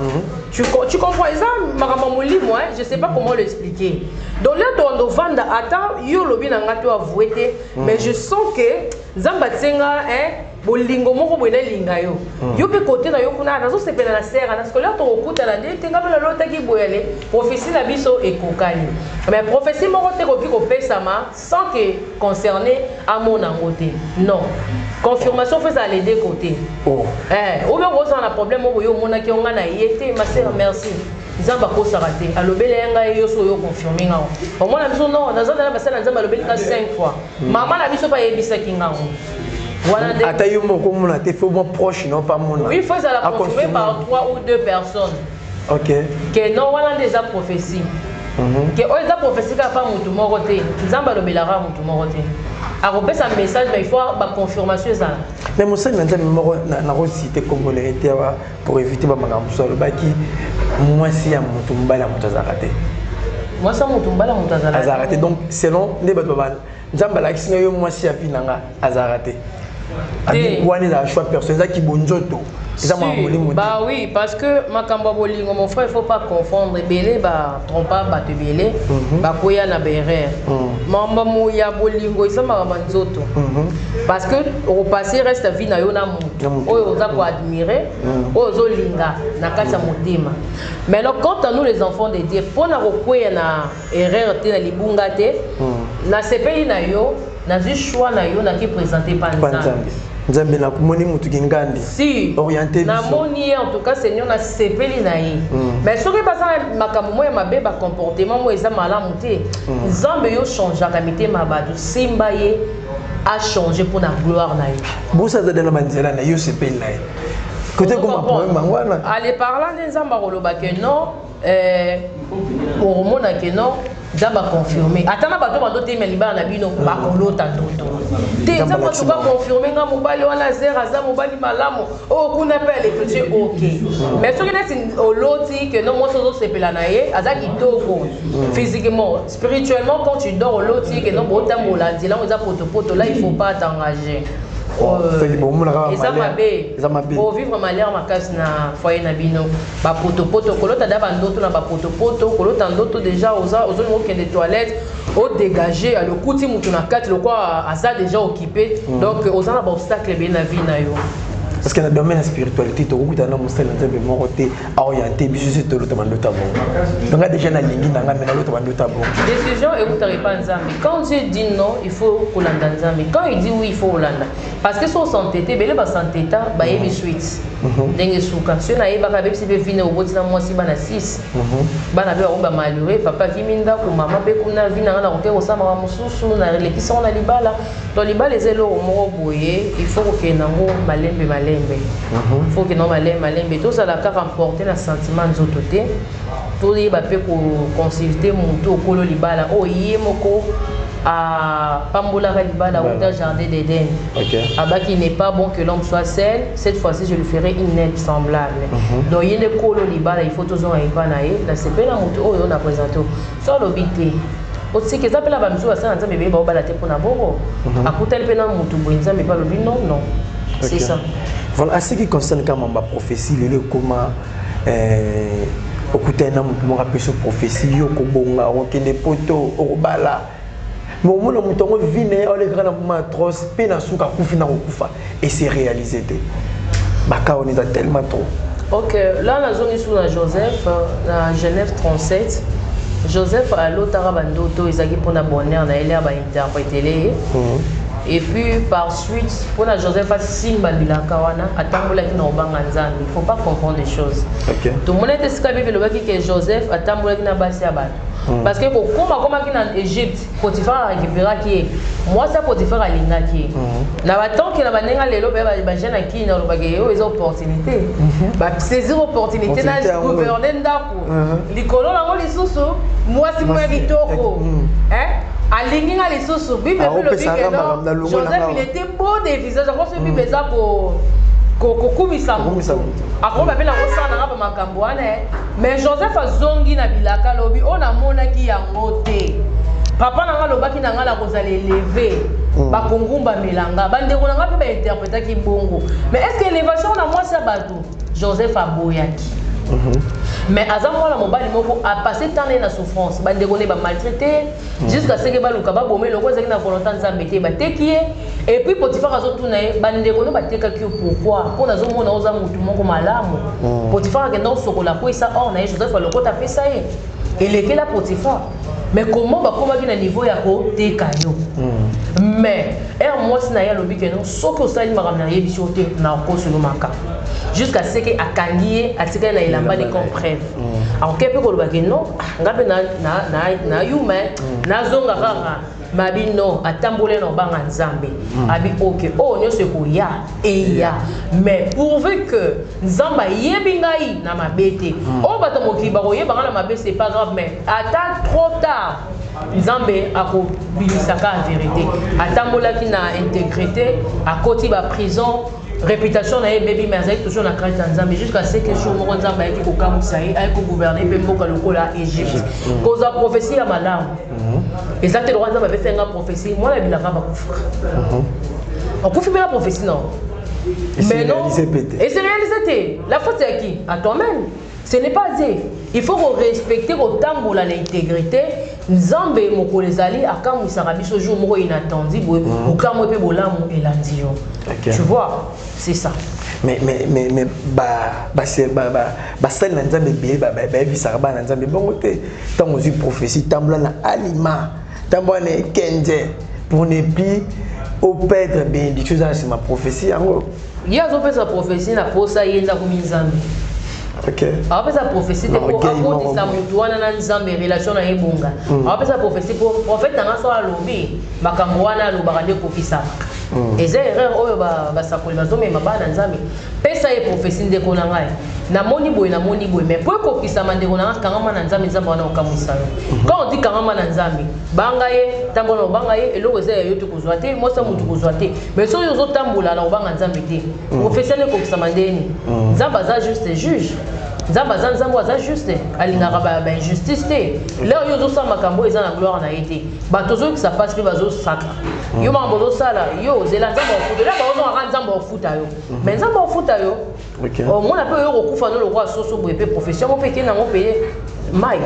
Tu comprends? Eza makambo ya molimo, hein? Je sais pas comment l'expliquer. Donc là tondo ovanda, ata yo olobi na nga to avoue te, mais je sens que Nzambe atie nga, hein, bolingo moko boye, nalinga yo. Yo mpe kote na yo kuna nazosepela na sere na sikoyo tokokutana nde te. Nga mpe nalotaki boye, ale prophétie na biso ekokani. Mais prophétie moko te koki kopesama sans que concerné amona yango te. Non, confirmation faut ezala les deux côtés. Oh. Eh, ou bien kozala na problème oyo yo omonaki yo, nga na ye te. Ma sœur, merci. Nzambe akosaka te. Alobeli ye ngai, yo so oyo confirme ngango. Omona biso, non, naza na basala, Nzambe alobeli nga 5 fois. Mama na biso mpe ayebisaki ngango wana nde. Ata yo moko omona te, faut mwa proche no pa mona. Oui, faut ezala confirmé Aconfirme. par trois ou deux personnes ke non, wana nde eza prophétie. Ke oyo eza prophétie kaka pa motu moko te. Nzambe alobelaka motu moko te. Akopesa message, mais il faut baconfirmation ezala. Mais mosali na Nzambe moko, nakocite kombo na ye te awa pour éviter bamakambo mosusu, alobaki mwasi ya motu, mobali ya moto azalaka te. Mwasi ya motu, mobali ya moto azalaka. Azalaka te. Donc selon nde bato baba, Nzambe alakisi ngai yo mwasi ya vie na nga azalaka te. Te. Wana ezala choix personnel, ezaki bonzoto, eza makambo molimo te. Bah oui, parce que makambo ya bolingo, mon frère, il faut pas confondre. Ebele batrompa bato, ebele bakwea na baerreur. Makambo ya bolingo eza makambo ya nzoto, parce que okopase reste ya vie na yo na Na motu motu. Oyo oza koadmire, oyo ozolinga na kati ya motema. Maintenant, quant à nous les enfants de Dieu, mpona kokweya na erreur te, na libunga te, nasepeli na yo, nazwi choix na yo, naki présente pa Pa Nzambe. Nzambe, Nzambe nakomoni motu kingandi. Si. Orienté biso. Namoni ye, en tout cas Seigneur, nasepeli na ye. Mais soki baza na makambo moko ya mabe, bacomportement moko eza malamu te, Nzambe yo changeaka mitema ya bato, simba ye achange mpo na gloire na ye. Bosa aza na banzela na yo, sepeli na ye kote koma problème yango wana. Ale par là nde Nzambe akoloba ke non, okomona ke non, Nzambe aconfirme. Ata na bato bandotemia libala na bino, bakolota ndoto te. Nzambe Nzambe alakisi atuka bango. Confirme nga mobali wana zer aza mobali malamu oyo kuna mpe alekoti, ok. Mais soki neti oloti ke no, mwasi ozosepela na ye aza kitoko physiquement, spirituellement, quand tu dors oloti ke no, botambola nzela yango eza potopoto, là il faut pas t'engager. Soki bomonaka Eza malheur. Mabe. Eza mabe. Ovivre malheur makasi na foyer na bino. Bapotopoto, kolota da bandoto na bapotopoto, kolota ndoto déjà oza ozolinga okende toilette, odégage, alokuti mutu na kati lokwa aza déjà occupé. Donc oza na baobstacle ebele na vie na yo. Parce que na domaine ya spiritualité, tokokutana na mosali na Nzambe moko te aorienté biso so tolota bandoto ya bongo. Donc nga déjà nalingi na nga, me nalota bandoto ya bongo. Décision eutaka epa Nzambe. Quand Dieu dit non, il faut kolanda Nzambe. Quand il dit oui, il faut kolanda, parce que so osantete, ebele basanteta bayebi suite. Ndenge suka soki nayebaka, abebisi mpe vie na, oboti na mwasi, bana 6, bana mpe bango bamalheureux. Papa akimi ndako, mama mpe kuna. Vie na nga nakoki kosala makambo mosusu, nalekisi yango na libala. Donc libala eza eloko moko boye, il faut kokende yango malembe malembe, il faut kokende yango malembe malembe. Tozala kaka emporté na sentiment nzoto te, toyeba mpe koconsulte motu okolo libala oyo ye moko apambolaka libala uta jardin d'Eden. Abaki: "Il n'est pas bon que l'homme soit seul, cette fois-ci je lui ferai une aide semblable." Donc ye nde kolo libala, il faut tozonga epa na ye. Nasepeli na motu oyo na présente so alobi te, otika. Eza mpe na bamisusu basala Nzambe ebele, baobala te mpona bongo. Akutani mpe na motu boye, Nzambe mpe alobi non, non, c'est ça. Voilà, à ce qui concerne quand même prophétie, lelo ekoma okutani na motu moko, apesi prophétie: yo kobonga, okokende Poto, okobala. Mais omona moto yango, vie na ye olekaka na moment atroce, mpe na suka akufi na kokufa, ese réalisé te. Baka wana eza tellement trop. Ok, là nazongi su na Joseph, na Genèse 37. Joseph alotaka bandoto, ezalaki mpona bonheur na ye, lere bainterprétele ye. Et puis par suite, mpona Joseph asimba bilaka wana, atambolaki na kobanga Nzambe. Il faut pas comprendre des choses. Tomoni ete esika Bible elobaki ke Joseph atambolaki na basi ya bato, parce que kokóma akomaki na Égypte, Potifar arécupéraki ye. Mwasi ya Potifar alingaki ye. Na batanke na bandenge lelo mpe bajeune akini alobaki oyo eza opportunité, basaisir opportunité na gouverne ndako likolo nango. Lisusu mwasi moko ya kitoko alingi nga. Lisusu Bible mpe elobi ke non, Joseph, il était beau de visage. Yango so Bible eza kokumisa motu, akoba mpe na kosala nanga bamakambo wana. Mais Joseph azongi na bilaka, alobi: "Oyo namonaki yango te. Papa na nga alobaki na nga na kozala élevé, bakongumbamela nga, bandeko na nga mpe bainterprétaki bongo. Mais est ce que élévation na mwasi ya bato?" Joseph aboyaki, mais aza mwana mobali moko apasse temps na ye na souffrance. Bandeko ne bamaltraité jusqu'à ce que baluka baboma. Eloko ezalaki na volonté Nzambe te, bateki ye. Et puis Potifar azotuna ye: "Bandeko no batekaki yo pourquoi? Mpo nazomona oza motu moko malamu." Potifar akenda kosokola, akweyisa or na ye. Joseph alokota, apesa ye, elekela Potifar. Mais comment bakomaki na niveau ya koteka yo? Mais ere mwasi na ye alobi ke non, soki osali makambo nayebisi yo te, na okosolo makambo, jusqu'à ce que akangi ye, atikali na elamba ne comme preuve. Akoki mpe koloba ke non, nga mpe na yuma, nazonga kaka mabi. Non, atamboli na obanga Nzambe. Abi: "Ok, oyo nyonso ekoya, eya, mais pourvu que Nzambe ayebi ngai na mabe te. Oyo bato mokili bakoyeba ngai na mabe, c'est pas grave, mais ata trop tard, Nzambe akobimisaka ya vérité." Atambolaki na intégrité, akoti baprison, réputation na ye ebebi, mais azalaki toujours na crainte ya Nzambe, jusqu'à ce que jour moko Nzambe ayaki kokamwisa ye, ayaki kogouverne mpe mboka lokola Égypte. Kozwa prophétie ya malamu eza te lokwa Nzambe apesi nga prophétie. Mwana bilaka bakufaka, okufi mpe na prophétie non. Mais non, et c'est réalisé te. La faute, c'est à qui? À toi-même, ce n'est pas Dieu. Il faut korespecte, kotambola na intégrité. Nzambe mokolo ezali akamwisaka biso, jour moko inattendu boye, okamwe mpe bolamu elandi yo. Tu vois, c'est ça. Mais basali na Nzambe ebele bayebisaka bana na Nzambe bongo te. Ntango ozwi prophétie, tambola na alima, tambola na ekenze pour ne plus operdre bénédiction eza na nsima prophétie yango. Ye azopesa prophétie na posa ye nde akomi Nzambe. Awapesa prophétie te mpo akotisa motu wana na Nzambe, relation na ye ebonga. Awapesa prophétie mpo prophète nanga so alobi makambo wana, alobaka nde ekokisaka. Eza erreur oyo basakoli bazomema bana Nzambe. Pesa ye prophétie: "Ndeko na ngai, namoni boye, namoni boye." Mais po ekokisama, ndeko na nga, kangama na Nzambe. Nzambe wana okamwisa yo. Quand on dit kangama na Nzambe, banga ye, tambola na obanga ye. Eloko eza ya yo te, kozwa te. Mwasi motu kozwa te. Mais soki ozotambola na kobanga Nzambe te, prophétie wana ekokisama ndeni? Nzambe aza juste juge. Nzambe aza Nzambe aza juste, alingaka bainjustice te. Lero yo ozosala makambo oyo eza na gloire na ye te, bato ozoyokisa mpasi mpe bazosaka yo makambo ozosala yo. Ozela Nzambe akofuta lero, baozongaka Nzambe akofuta yo. Mais Nzambe akofuta yo, omona mpe oyo kokufa no lokola soso boye. Mpe profession yango mpe ekende yango mpe mai.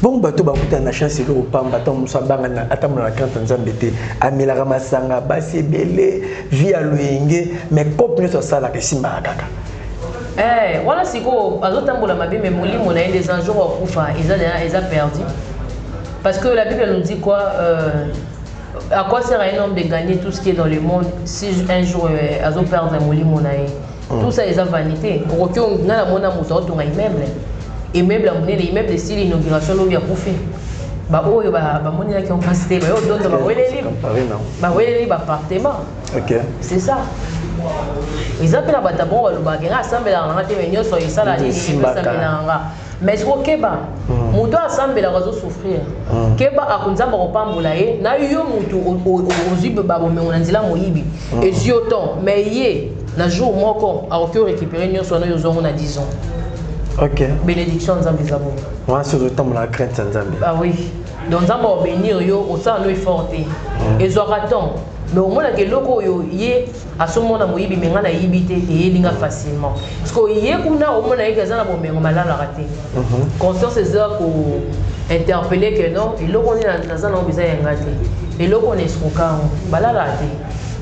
Bongo bato bakutana na chance eloko pamba, ata mosu abanga, atambola na crainte Nzambe te, amelaka masanga, basi ebele, vie ya loyenge, mais cope nyonso asalaka esimbaka kaka. Wana sikoyo azotambola mabe, mais molimo na ye nde un jour akufa, eza eza perdu. Parce que la Bible nous dit quoi? À quoi sert un homme de gagner tout ce qui est dans le monde si un jour azoperdre molimo na ye? Tout ça eza vanité. Okoki, nga namona moto aotonga immeuble, immeuble ya monene, immeuble esili inauguration, lobi akufi. Baoyo bamonelaki yango mpasi te, bayo dondo baweleli, baweleli baappartement. C'est ça, eza mpe na bato bongo balobaka nga asambelaka nanga te, mais nyonso esala nini, esambelaka nga. Mais siko keba, moto asambelaka azosouffrir. Keba, ako Nzambe akopambola ye na yo. Motu ozwi babomengo na nzela moyibi, ezwi yo temps, mais ye na jour moko akoki orécupérer nyonso wana oyo ozwango na 10 ans. Bénédiction ya Nzambe eza bongo. Wana soki ozotambola na crainte ya Nzambe. Ah oui, donc Nzambe akobénir yo, osala no effort te, ezwaka temps, mais omonaka eloko oyo ye asomona moyibi, mais ngai nayibi te, eyelinga facilement, parce que ye kuna omona yeke aza na bomengo, malalaka te. Conscience eza ko interpeller que non, eloko nini naza nango eza yanga te, eloko na escroka yango. Balalaka te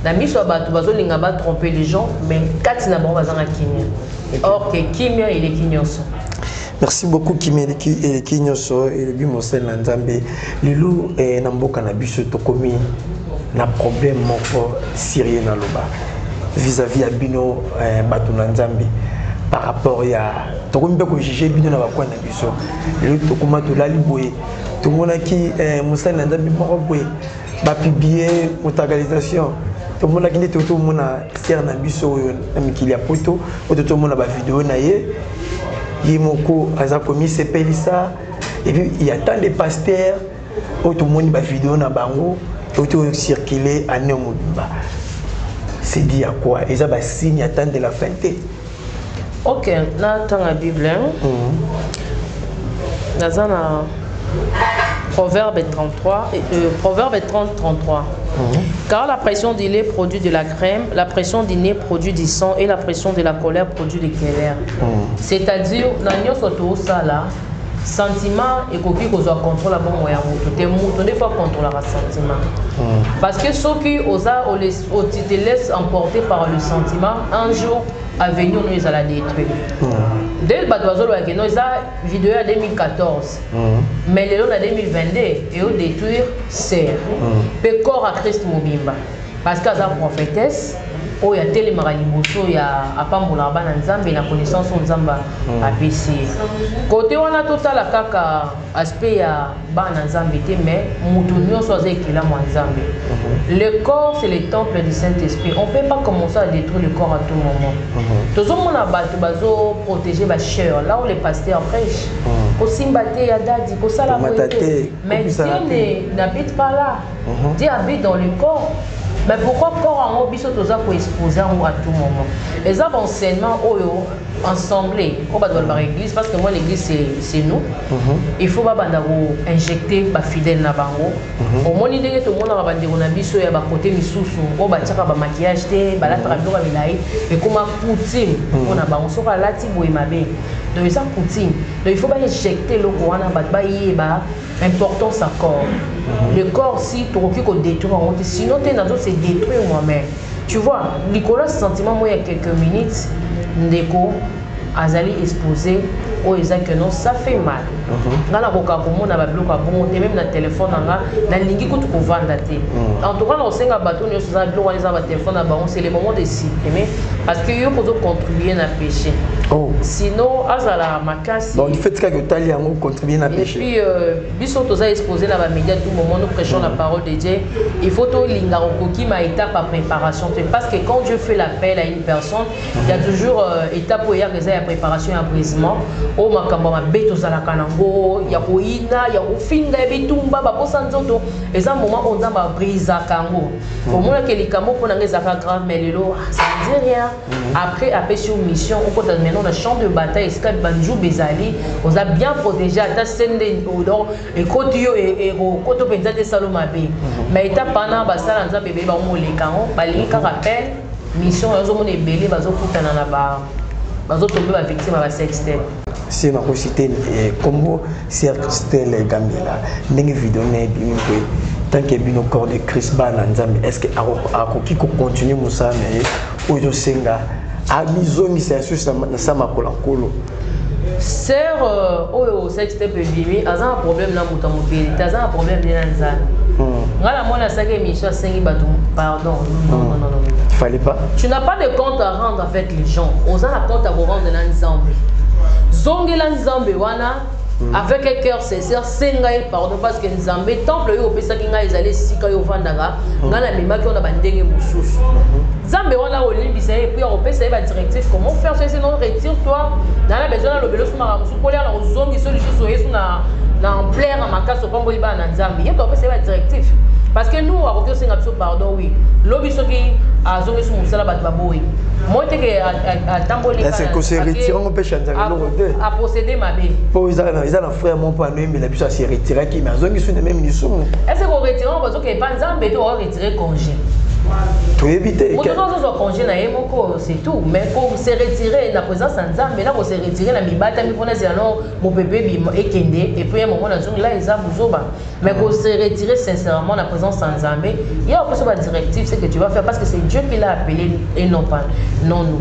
na miso ya bato, bazolinga batromper les gens, mais kati na bango bazanga kimia, or que kimia eleki nyonso. Merci beaucoup. Kimia eleki, eleki nyonso, elobi mosali na Nzambe. Lelo na mboka na biso tokomi na problème moko sérieux, naloba vis-à-vis ya bino bato na Nzambe, par rapport ya tokomi mpe kojuger bino na bacoin na biso. Lelo tokoma tolali boye, tomonaki mosali na Nzambe moko boye bapublier motagalisation, tomonaki nde tomona sœur na biso oyo na mikili ya Poto, oyo tomona bavideo na ye, ye moko aza komisepelisa. Et puis il y a tant de pasteurs oyo tomoni bavideo na bango oyo tocircule année mobimba. C'est dit à quoi? Eza basigne ya temps de la fin te? Ok, natanga Bible. Naza na Proverbe 33, Proverbe 30 33. Car la pression du lait produit de la crème, la pression du nez produit du sang et la pression de la colère produit des querelles. C'est-à-dire, na nyonso tosala, sentiment ekoki kozwa contrôle ya bomoi ya moto te. Moto nde faut acontrôlaka sentiment, parce que soki oza tu te laisses emporter par le sentiment, un jour avenir no ezala détruit. Nde bato bazolobaka no eza video ya 2014, mais lelo na 2022 eodétruire sœur mpe corps à Christ mobimba, parce que aza prophétesse oyo atelemaka liboso ya apambolaka bana Nzambe na connaissance oyo Nzambe apesi ye. Kote wana totala kaka aspect ya bana Nzambe te, mais moto nyonso aza ekelamu ya Nzambe. Le corps, c'est le temple du Saint-Esprit. On peut pas commencer à détruire le corps à tout moment. Tozomona bato bazoprotéger bachaire là où les pasteurs prêchent, kosimba te ya dadi, kosala boye te, mais Dieu n'habite pas là. Dieu habite dans le corps, mais pourquoi corps yango biso toza koexpose yango à tout moment? Eza baenseignement oyo ensemble oyo bato balobaka église, parce que moi, l'église, c'est nous. Il faut babanda koinjecter bafidèle na bango. Omoni ndenge tomonaka bandeko na biso ya bakote misusu oyo batiaka bamaquillage te, balataka biloko ya milai, ekoma coutume mpona bango. Soki alati boye, mabe. Donc eza coutume. Donc il faut bainjecter eloko wana, bato bayeba importance ya corps. Le corps, si tokoki kodétruire yango te, sinon te nazo se détruire moi-même, tu vois. Likolo ya sentiment moko ya quelques minutes, ndeko azali exposé oyo eza que non, ça fait mal. Nga nakoka komona babiloko ya bongo te, même na telefone na nga nalingi kutu kovanda te. En tout cas, nakosenga bato nyonso eza na biloko wana, eza na batelefone na bango, c'est le moment de supprimer, parce que yo kozocontribue na péché. Sinon azala makasi. Donc il fait kaka otali yango, contribuer na Et péché. puis biso toza exposé na bamédia tout moment, nous prêchons la parole de Dieu. Il faut tolinga kokokima étape ya préparation te, parce que quand Dieu fait l'appel à une personne, il y a toujours étape oyo eyaka, eza ya préparation, ya brisement, oyo makambo ya mabe tozalaka nango, ya koyina, ya kofinga, ya bitumba, baposa nzoto. Eza moment oyo Nzambe abrisaka yango. Omonaki likambo mpo nanga ezalaka grave, mais lelo, ah, ça ne dit rien. Après apesi yo mission, okota maintenant na champ de bataille, esika banzube ezali, oza bien protégé. Ata sende donc ekoti yo, ekokota mpenza te, esalo mabe. Mais étape wana, basala Nzambe ebele bamoleka yango, balingi kaka appel, mission. Ozomona ebele bazokutana na ba bazotombe bavictime ya basextape. Si nakociter kombo sœur Christelle Gambela, ndenge video na ebimi mpe, tant que bino corps de Christ, bana Nzambe, est ce que akoki kocontinue mosala na ye oyo tosenga amizongisa ya susi na sa makolo ya Nkolo? Sœur oyo sextape ebimi aza na problème na moto ya mokili te, aza na problème nde na Nzambe. Nga namoni asalaki émission, asengi bato pardon. Non, non, non, non, non. Fallait pas. Tu n'as pas de compte à rendre avec les gens. Oza na compte à korendre na Nzambe. Zongela Nzambe wana avec un cœur sincère, senga ye pardon, parce que Nzambe, temple oyo opesaki ngai ezali esika oyo ovandaka, ngai namemaki yo na bandenge mosusu. Nzambe wana olimbisa ye, et puis akopesa ye badirective comment faire. Soki sinon, retire toi na besoin nalobela osu makambo mosusu kolia na kozongisa lisusu oyesu na ampleur ya makasi. Opamboli bana na Nzambe, ye to apesa ye badirective, parce que nous akoki osenga biso pardon, oui. Lobi soki azongisi mosala, bato baboyi moi teke atamboli. Est-ce que se retirer ngo mpe chanzaka eloko te? Aprocédé mabe. Mpo eza na frère mo mpo anoyembela biso, ase retiraki, mais azongisi na même lisumu. Est ce que koretire ngo bazoke epa Nzambe to oretire congé? Toyebi te. Moto azozwa congé na ye moko, c'est tout. Mais kose retirer na présence ya Nzambe na kose retirer na mibatami mpona ezela no mopepe ebima ekende, et puis ye momo nazongi la, eza buzoba. Mais kose retirer sincèrement na présence ya Nzambe, ye apesa badirective, ce que tu vas faire, parce que c'est Dieu qui l'a appelé et non pas non nous.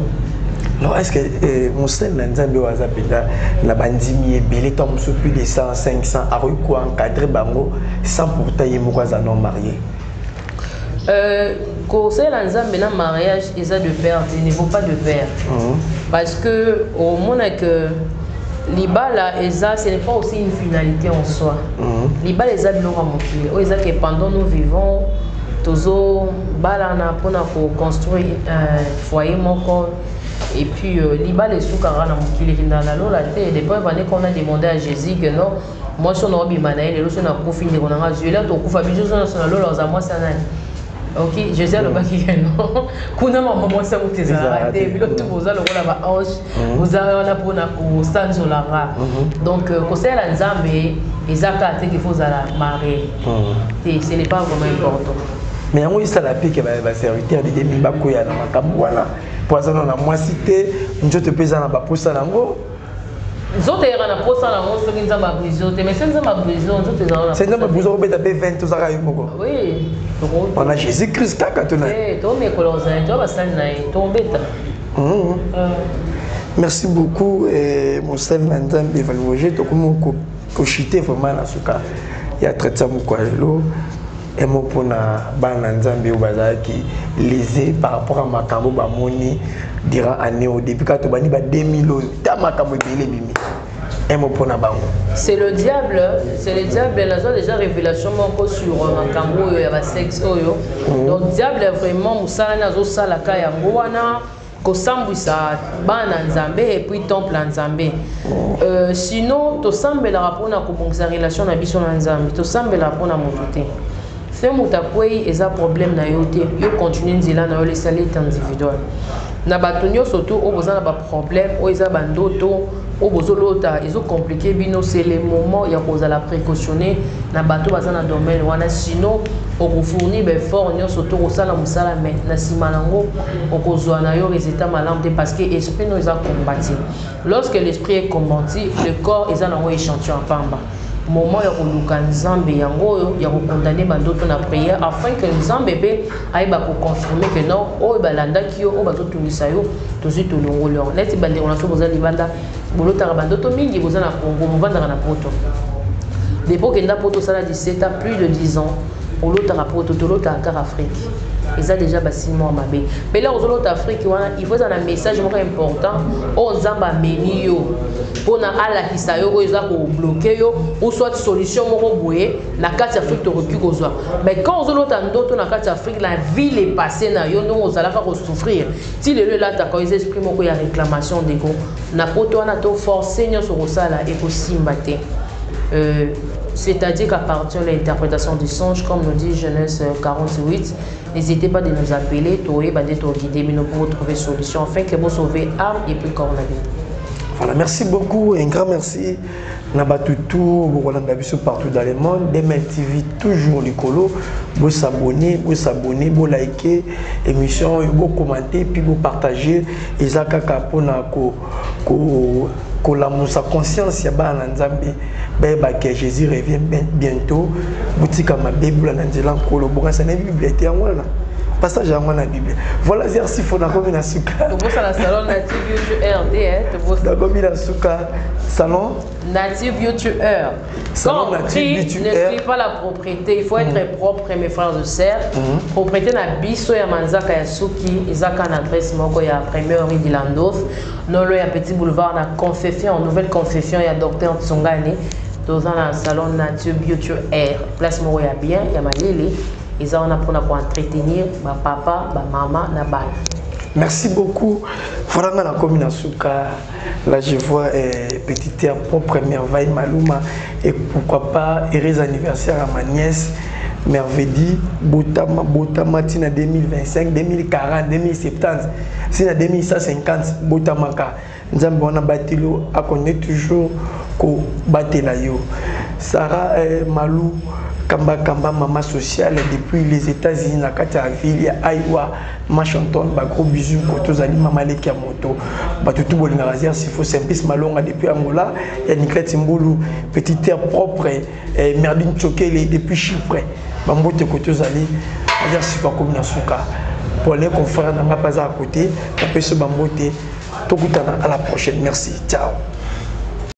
Non, est ce que mosali na Nzambe oyo aza mpenza na bandimi ebele, to mosusu plus de 100, 500, akoki koencadre bango sans pourtant ye moko aza non marié? Kosalela Nzambe na mariage eza de pair te, ne vaut pas de pair, parce que omona que libala eza, ce n'est pas aussi une finalité en soi. Libala eza biloko ya mokili oyo eza que pendant nous vivons, tozobalana mpona koconstruire un foyer moko. Et puis libala esukaka na mokili, ekendaka na lola te. Depuis vane qu'on a demandé à Jésus que non, mwasi oyo naobima na ye lelo, so nakufi, ndeko na nga zuela, tokufa biso nyonso na lola, oza mwasi ya nani? Ok, Jésus alobaki ke non, kuna mama mwasi ya moto ezalaka te, bino tu boza lokola baange, boza wana mpona kosanzolanga. Donc kosalela Nzambe eza kaka te qu'il faut ozala marié te, ce n'est pas vraiment important. Mais yango esala mpe ke baserviteur de demi bakwea na makambo wana, po aza na mwasi te, nzoto mpe eza na baposa nango. Nzoto eyaka na posa nango soki Nzambe abrise te. Mais soki Nzambe abrise, nzoto ezala na Se Nzambe abrise, okobeta mpe 20, ozaka yo moko. Oui. Wana Jésus Christ kaka to na Tomekola kozala to basali na ye, tobeta. Merci beaucoup, mosali na Nzambe Valroger. Tokomi koshite vraiment na suka ya traité moko ya lelo. Emo mpona bana na Nzambe oyo bazalaki lésé par rapport à makambo bamoni durant année oyo, depuis kaka tobandi ba 2000 oyo, ta makambo ebele ebimi, emo mpona bango? C'est le diable, c'est le diable. Nazwa déjà révélation moko sur makambo oyo ya basexe oyo. Donc diable vraiment mosala nde azosalaka yango wana, kosambwisa bana Nzambe et puis temple ya Nzambe. Sinon tosambelaka mpona kobongisa relation na biso na Nzambe, tosambelaka mpona moto te. Se moto akwei, eza problème na yo te. Yo continue nzela na yo, lesali est individuel. Na bato nyonso to oyo boza na baproblème oyo eza bandoto oyo bozolota ezocompliquer bino, c'est le moment ya kozala précautionné na bato baza na domaine wana. Sinon okofournir baeffort nyonso to kosala mosala, mais na nsima nango okozwa na yo résultat malamu te, parce que esprit no eza combati. Lorsque l'esprit est combati, le corps eza nango échantillon ya pamba. Moment ya koluka Nzambe yango oyo, ya kokondane bandoto na prière, afin que Nzambe mpe ayeba koconfirme que non, oyo balandaki yo, oyo bazotungisa yo, tozwi tolongoli yango. Neti bandeko na so boza libanda, bolotaka bandoto mingi, boza na Congo, bovandaka na Poto, depuis okenda Poto osala 17 ans, plus de 10 ans, olotaka Poto, tolotaka kaka Afrique, eza déjà basigne moko mabe. Mpe lelo ozolota Afrique wana, il faut eza na message moko important oyo Nzambe amemi yo mpona alakisa yo, oyo eza kobloquer yo, ou soit solution moko boye na kati ya Afrique tokoki kozwa. Mais quand ozolota ndoto na kati ya Afrique, la ville est passée na yo, ndongo ozalaka kosouffrir ti lelo, elataka eza esprit moko ya réclamation. Ndeko na Poto wana, to force nyonso kosala ekosimba te. C'est-à-dire qu'à partir de l'interprétation du songe, comme nous dit Genèse 48, n'hésitez pas de nous appeler, toyeba nde toguider bino pour trouver solution afin que vous sauvez âme et puis corps na bino. Voilà, merci beaucoup, un grand merci na batutu bokolanda biso partout dans le monde. DML TV toujours likolo. Bo s'abonner, bo s'abonner, bo liker émission, bo commenter, puis bo partager. Eza kaka mpona ko ko kolamusa conscience ya bana na Nzambe, bayeba ke Jésus revient bientôt. Botika mabe, bula na nzela Nkolo. Bokasa na Bible te, yango wana. Passage yango na Bible. Voilà Zersifo, nakomi na suka. Tobosana salon Native Beauty RD, hein, tobosana. Nakomi na suka salon Native Beauty Air. Salon Quand on Native prie, Beauty ne Air. suis pas la propriété. Il faut être propre, mes frères et sœurs. Propriété na biso ya manzaka ya suki, ezaka na adresse moko ya première rue d'Ilandof, nolo ya petit boulevard na confession, nouvelle confession ya docteur Tsongani. Toza na salon Native Beauty Air. Place moko ya bien, ya malili. Eza wana mpona ko entretenir ba papa, ba mama na bana. Merci beaucoup. Voilà, nga nakomi na suka. Là, je vois Petite Terre propre, Merveille Maluma. Et pourquoi pas, heureux anniversaire à ma nièce, Merveille, Botama, Botama, Tina 2025, 2040, 2070, Tina 2150, Botamaka. Nzambe wana batelo, akonde toujours ko batela yo. Sarah Malou, Kamba Kamba, maman sociale depuis les États-Unis, na kati ya ville ya Iowa, Washington, ba gros bisous koto zali mama leki ya moto. Ba tutu bolingaka Zersifo, Simplice Malonga depuis Angola, ya Nicolette Mbulu, petite terre propre, Merdine Chokele depuis Chypre. Ba mbote koto zali Zersifo akomi na suka. Pour les confrères nanga pas à côté, ba peso ba mbote, tokutana à la prochaine. Merci. Ciao.